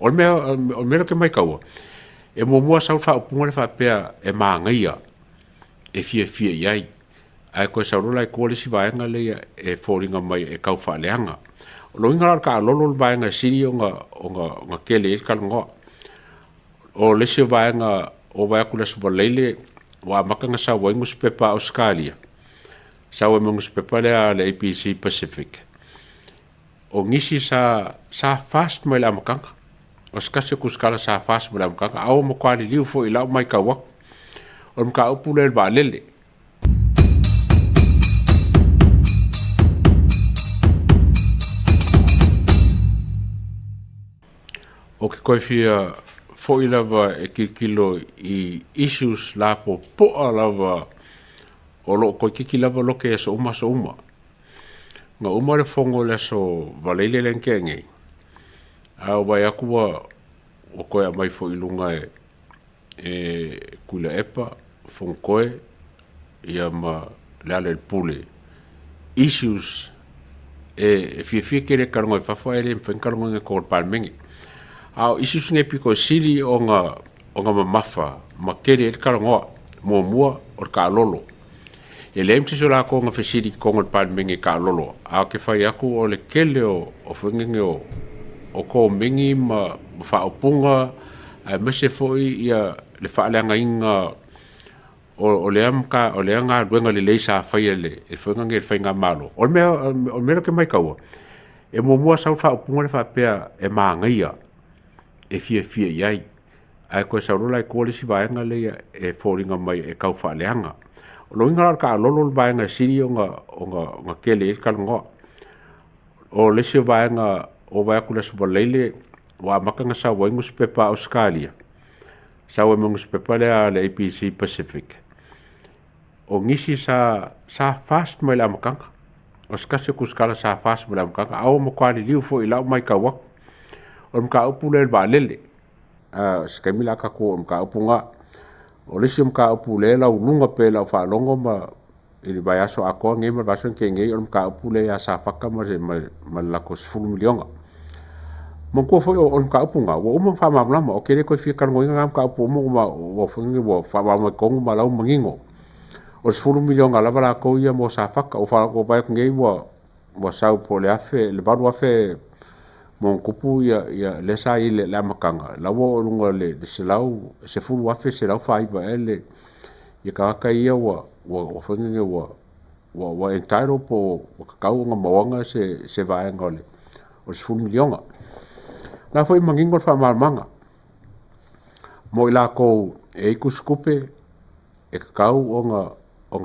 O le mea, o le mea lea ou te maitaua, e muamua sau le faaupuga lea faapea e manaia, e fiafia i ai, ae toe sau loa la i tua le isi vaega lea e foliga mai e tau faaleaga. O lona uiga la o le taalolo le vaega e sili ona tele i ai le talanoa. O le isi o vaega ua vaai atu i le Aso Faraile ua amata ona sau ai nusipepa a Ausetalia, sau ai ma le nusipepa lea a le ABC Pacific, o nisi sa fast mai le amataga. O se tasi o tusitala sa fast mai le amataga, a ua matua liliu foi i lau matau atu. O le mataupu lea i le vaalele. Ou te toe fia foi lava e tilotilo i issues lapopoa lava o lo o toeitiiti lava lote i aso uma aso uma. Na uma le fono i le aso Faraile lea na tea nei, ae ua vaai atu ua toe aumai foi i luga e Tuilaepa, Fonotoe ma Lealailepule issues e fiafia tele e talanoa i fafo ae le mafai ona talanoaina i totonu o le Palemene. A o issues nei pito sili ona mamafa ma tele ai le talanoa. Muamua, o le taalolo. E leai ma se isi o latou na fesili i totonu o le Palemene i taalolo, ae ou te fai atu o le tele o foi nei o komeni ma faaupuga aemaise foi le faaleagaina o lea galuega lelei sa faia e le faigamalo. O le mea lea ou te maitaua, e muamua sau le faaupuga lea faapea e manaia, e fiafia i ai, ae toe sau loa la i tua le isi vaega lea e foliga mai e tau faaleaga. O lona uiga la o le taalolo le vaega e sili ona tele i ai le talanoa. O le isi o vaega ua vaai atu i le Aso Faraile ua amata ona sau ai nusipepa a Ausetalia, sau ai ma le nusipepa lea a le ABC Pacific, o nisi sa fast mai le amataga. O se tasi o tusitala sa fast mai le amataga, a ua matua liliu foi i lau matau atu. O le mataupu lea i le vaalele, o se taimi o le a tatou oo i le mataupu lena. O le isi mataupu o lea e lauluga pea i lau faalogo ma i le vaiaso atoa lenei ma le vaiaso na tea nei, o le mataupu lea ia Safata ma le latou $10 miliona. Manatua foi o le mataupu lena, ua uma ona faamalamalama, ou te le toe fia talanoaina lena mataupu ua uma ona faamalamalama tonu ma o la ua manino. O le $10 miliona lava latou ia mo Safata. Ua vaai atu nei ua sau po o le $8,000 ma ona tupu lea sa i ai i le amataga, o la ua oo i luga o le $10,149 ea tagata ia ua entitle po ua tatau ona maua se vaega o le $10 miliona. O la foi e manino le faamalamalamaga mo i latou e i ai tusitupe, e tatau ona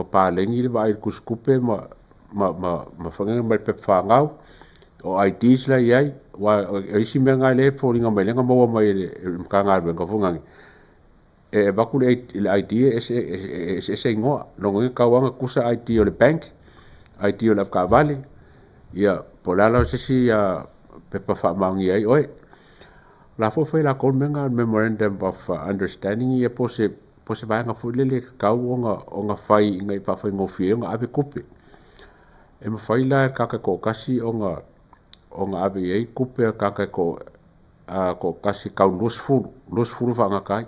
paleni le vaai i le tusitupe ma le pepa fanau, o IDs la e i ai. Aua o isi mea na o lea e foliga mai o lea na maua mai e le Matagaluega foi lea, e avatu le ID e eseese igoa. O lona uiga e tatau lava ona tutusa ID o le bank, ID o le avetaavale, ia po o le a lava se isi pepa e faamaonia ai oe. O la foi e fai e latou le mea lena o le memorandum of understanding ia po o se vaega foi lele e tatau ona fai ina ia faafaigofie ai ona ave tupe. E mafai la e le tagata e toatasi ona ave i ai tupe a le tagata e toatasi e tau i le 20, 20 faagata ai.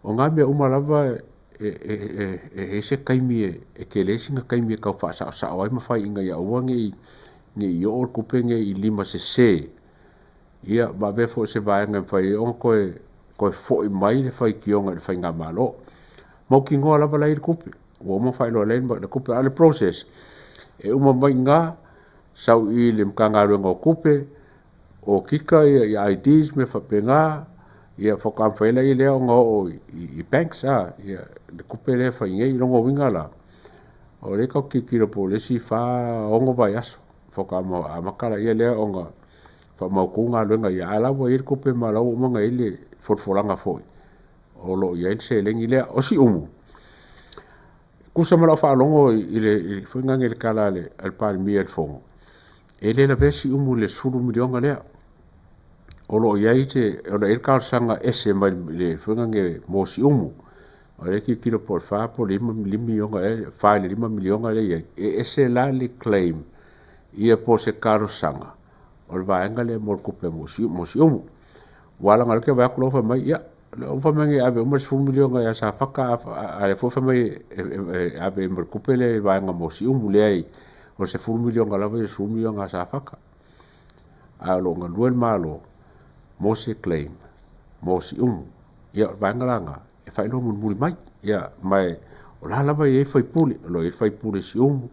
O na mea uma lava e i ai se taimi e tele ai sina taimi e tau faasaosao ai ma fai ina ia aua ne i oo le tupe nei i lima sese, ia ma avea foi o se vaega e mafai ai ona toe foi mai le faitioga i le faigamalo. Mautinoa lava la e i ai le tupe, ua uma ona faailoa lelei le tupe, a o le process, e uma mai i ina, sau i le Matagaluega o Tupe, okika ia IDs ma mea faapena, ia faatoa mafai ai lea ona oo i banks le tupe lea e fai nei. O lona uiga la, o lea tatou te tilotilo po o le isi 4, 6 vaiaso faatoa amata lea ona faamautu galuega ia, a o la ua i ai le tupe ma o la ua uma ona i ai le folafolaga foi o lo o i ai le seleni lea. O Siumu, e tusa ma lau faalogo i le tala a le Palemia i le Fono, e le lavea Siumu i le $10 miliona lea. O lo o i ai le talosaga ese mai le foi lea mo Siumu. O lea e tilotilo po o le $4 po o le $5 miliona ea, $4 i le $5 miliona lea e i ai, e ese la le claim ia po o se talosaga o le vaega lea mo le tupe mo Siumu. Ua ala leaga o lea ou te vaai atu la ua fai mai, ia, ua fai mai nei e ave uma le $10 miliona ia Safata a o lea foi ua fai mai e ave ai ma le tupe lea i le vaega mo Siumu. Leai, o le $10 miliona lava ia o le $10 miliona a Safata. Ae o lo o galue le Malo mo se claim mo Siumu. Ia o le vaega la lena e faailoa mulimuli mai. Ia ma o la lava e i ai sui usufono, o lo o i ai sui usufono a Siumu,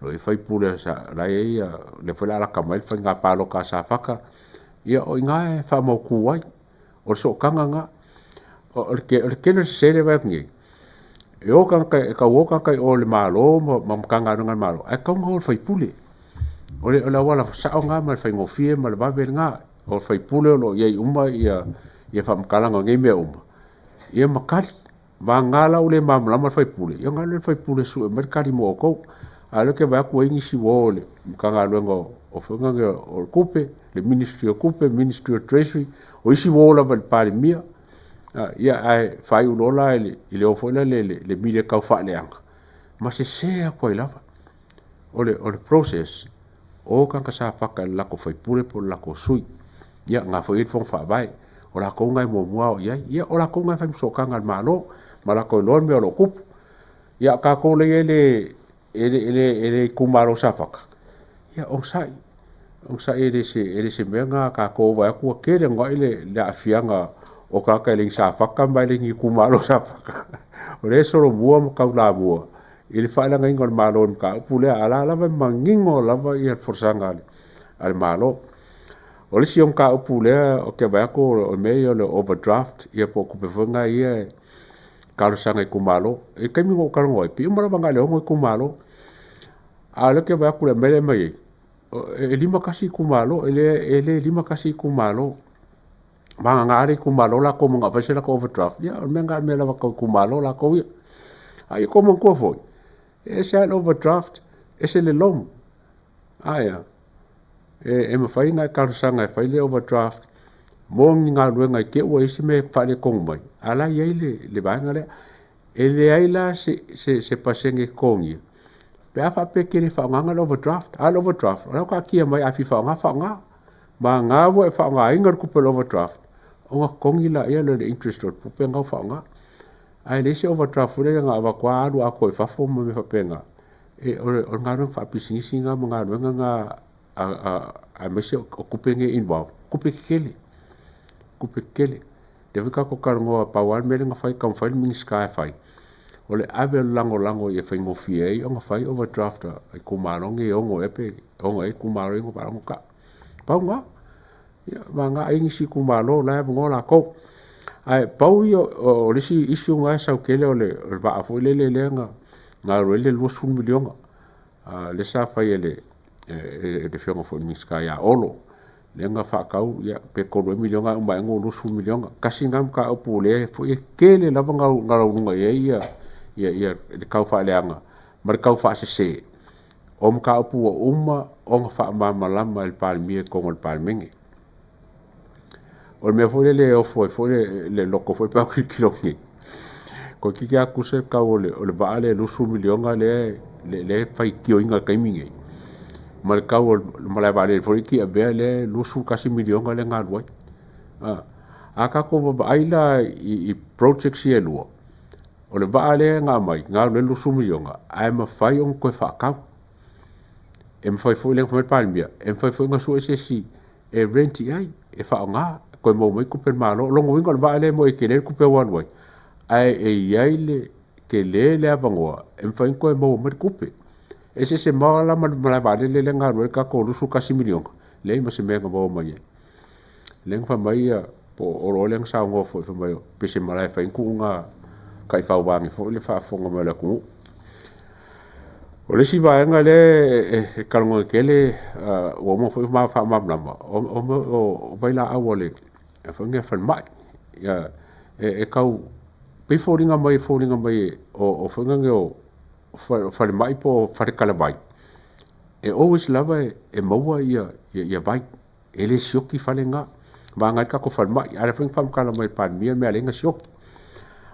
o lo o i ai sui usufono o la e i ai, o lea foi o le a lata mai le faiga palota a Safata. Ia o i ina e faamautu ai, o le sootaga lena. O le tele o le sese lea e vaai atu nei, e o tagata, e tau o tagata i o i le Malo ma Matagaluega a le Malo, ae tatau ona o i le sui usufono. O le auala sao lena ma le faigofie ma le vave lena. O le sui usufono o lo o i ai uma faamatalaga o nei mea uma, ia ma tali. Vagana la ua le malamalama le sui usufono, ia ona alu lea i le sui usufono e sue mai le tali mo outou. A o lea ou te vaai atu ua i ai nisi ua o i le Matagaluega o Tupe, le Ministry o Tupe, Ministry o Treasury, o isi ua o lava i le Palemia, ae faaiu loa la i le o foi lea i le media tau faaleaga ma sese atu ai lava. O le process, o tagata Safata i le latou sui usufono po o le latou sui. Ia o lena foi e i ai le Fono Faavae, o latou na e muamua o i ai. Ia o latou na e fai ma sootaga a le Malo ma latou iloa le mea o lo o tupu. Ia a o tatou lea e i le itumalo o Safata, ia onosai, onosai e le o se mea lena a tatou, vaai atu ua tele anoanoai le aafiaga o tagata e le ni Safata ma e le ni itumalo o Safata, o lea e solomua ma taulamua i le faaleagaina o le Malo i le mataupu lea, a o la e lava e manino lava le folasaga a le Malo. O le isi o mataupu lea ou te vaai atu o mea ia o le overdraft ia po o tupe foi ia e talosaga i itumalo. I le taimi na ou talanoa ai, pei uma lava na o le 6 itumalo, a o lea ou te vaai atu i le mea lea e aumai ai, e 51 itumalo, e le 51 itumalo. Vagana le itumalo latou e mananao e fai se latou overdraft, ia o le mea lena o le mea lava tau itumalo latou ia. A ia outou manatua foi, e ese lava le overdraft, ese le loan. Ae a? E mafai ona e talosaga e fai le overdraft mo ni galuega i te i ua i ai se mea e faaletonu mai, a o la e i ai le vaega lea. E leai la se pasene e totogia pe a faapea e te le faaaogaina le overdraft. A o le overdraft, o la e ua taatia mai a fia faaaoga, faaaoga. Vagana ua e faaaogaina le tupe o le overdraft, ona totogi lea o le interest o le tupe lena ua faaaoga. Ae leai se overdraft foi lele na avatu lava alu atoa i fafo ma mea faapena. O le galuega faapisinisi lena ma galuega na aemaise o tupe nei e involve, tupe tetele, tupe tetele. Lea foi tatou te talanoa, pau lava le mea lea na fai, taumafai le Minisita e fai, o le ave o le lagolago ia faigofie ai ona fai overdraft a itumalo nei e 6 ea pe 6 ea itumalo ia na faalogo tau. Pau lena. Ia, vagana ai nisi itumalo o la e avanoa latou. Ae pau ia o le isi issue lena e sau tele o le vaa foi lele lea na alu ai le $20 miliona lea sa fai e le afioga foi i le Minisita ia Olo, lea na faatau pe $3 ea miliona ae uma ane ua $20 miliona. Tasi lena mataupu lea foi e tele lava na lauluga i ai le tau faaleaga ma le tau faasese o mataupu ua uma ona faamalamalama e le Palemia i totonu o le Palemene. O le mea foi lele e ofo ai foi le loto foi pe a ou tilotilo nei, toeitiiti lava tusa le tau o le vaa lea e $20 miliona lea e faitioina i le taimi lenei, ma le tau o le malae vaalele foi lea i Tiavea lea e $21 miliona lea na alu ai. A tatou vaavaai la i projects ia e lua, o le vaa lea na aumai na alu ai le $20 miliona, ae mafai ona toe faatau. E mafai foi, lea na fai mai le Palemia, e mafai foi ona sue se isi e rent i ai, e faaaoga, toe maua mai tupe a le Malo. O lona uiga o le vaa lea e moni e tele le tupe ua alu ai, ae e i ai le tele le avanoa e mafai ona toe maua mai le tupe. E eseese mamao la ma le malae vaalele lea na alu ai le tatou $21 miliona, leai ma se mea na maua mai ai. Lea na fai mai po o Olo ea lea na saunoa foi fai mai pei se malae e fai ai ni tuuga taifau vaeane foi le faafofoga mai o le atunuu. O le isi vaega lea e talanoa tele ua uma foi ona faamalamalama, o vailaau a le falemai. E tau pei e foliga mai o falemai po o faletalavai, e always lava e maua vai. E le sioki fale na, vagana ai le tatou falemai. A o lea foi na faamatala mai e le Palemia le mea e ala ai ona sioki.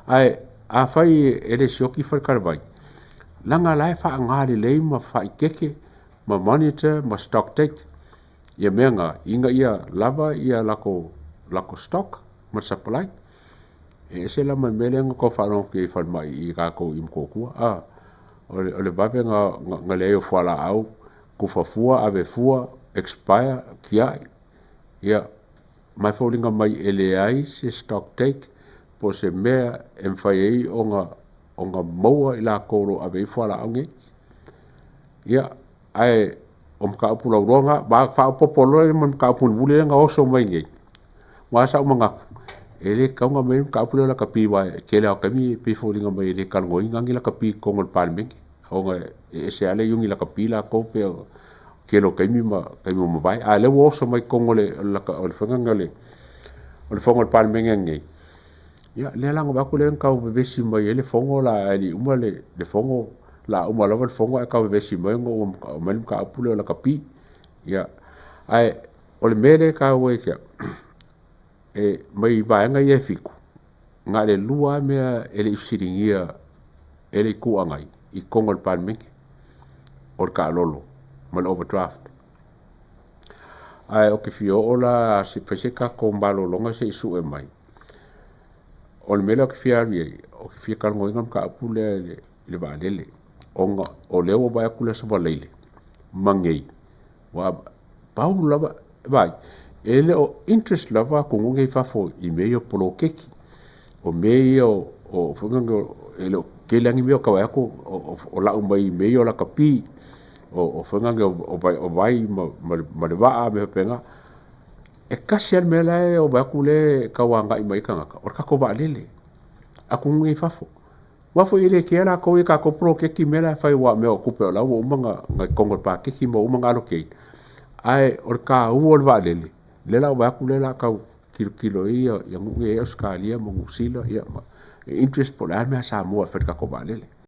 Ae afai e le sioki faletalavai, leaga o la e faaaoga lelei ma faaeteete ma monitor ma stock take ia mea na, ina ia lava ia latou. latou stock ma le supply. E ese la ma le mea lea na tau faalogo atu i ai i falemai i tatou i Motootua, a, o le vave na leai o fualaau, tufa fua, ave fua, expire, tiai. Ia, ma e foliga mai e leai se stock take po o se mea e mafai ai ona maua i latou o lo o ave i ai fualaau nei. Ia, ae o mataupu lauloa na, faaopoopo loa ma le mataupu mulimuli lea na oso mai nei, aua sa ou manatu, e le tatau ona aumaia le mataupu lea o lakapi aua o le tele lava o taimi e pei e foliga mai e le talanoaina lava ni lakapi i totonu o le Palemene, ona e ese lava le iuni lakapi latou pei o le tele o taimi ma taimi ua mavae. A o lea ua oso mai i totonu o le foi lea o le fono a le Palemene lenei, ia lea la na vaai atu lea na tau vevesi mai ai le fono la ae le i uma le fono, o le a uma lava le fono ae tau vevesi mai ona ua aumai le mataupu lea o lakapi. Ia, ae o le mea lea e taua ia te au, e mai vaega ia e 7, na o le 2 lava mea e le i fesiligia e le Itu Agai i totonu o le Palemene, o le taalolo ma le overdraft. Ae ou te fia oo la se i fai se tatou malologa se i sue mai. O le mea lea ou te fia alu i ai, ou te fia talanoaina le mataupu lea i le vaalele, ona o lea ua vaai atu i le Aso Faraile ma nei, aua pau lava, vaai, e le o interest lava atunuu nei i fafo i mea ia o poloketi. O mea ia o foi na e le o tele lava ni mea o tau vaai atu o lau mai mea ia o lakapi, o foi na o vai ma le vaa ma mea faapena. E tasi lava le mea la e vaai atu lea e tau agai mai ai tagata, o le tatou vaalele, atunuu nei i fafo. Aua foi e le kea latou ia i tatou poloketi mea la e fai aua o mea o tupe o la ua uma ona i totonu o le paketi ma ua uma ona allocate. Ae o le taua o le vaalele, lea la ua vaai atu lea o le a tau tilotilo ai nuu nei e i ai Ausetalia ma Niu Sila ma e interest po o le a le mea a Samoa e fai i le tatou vaalele.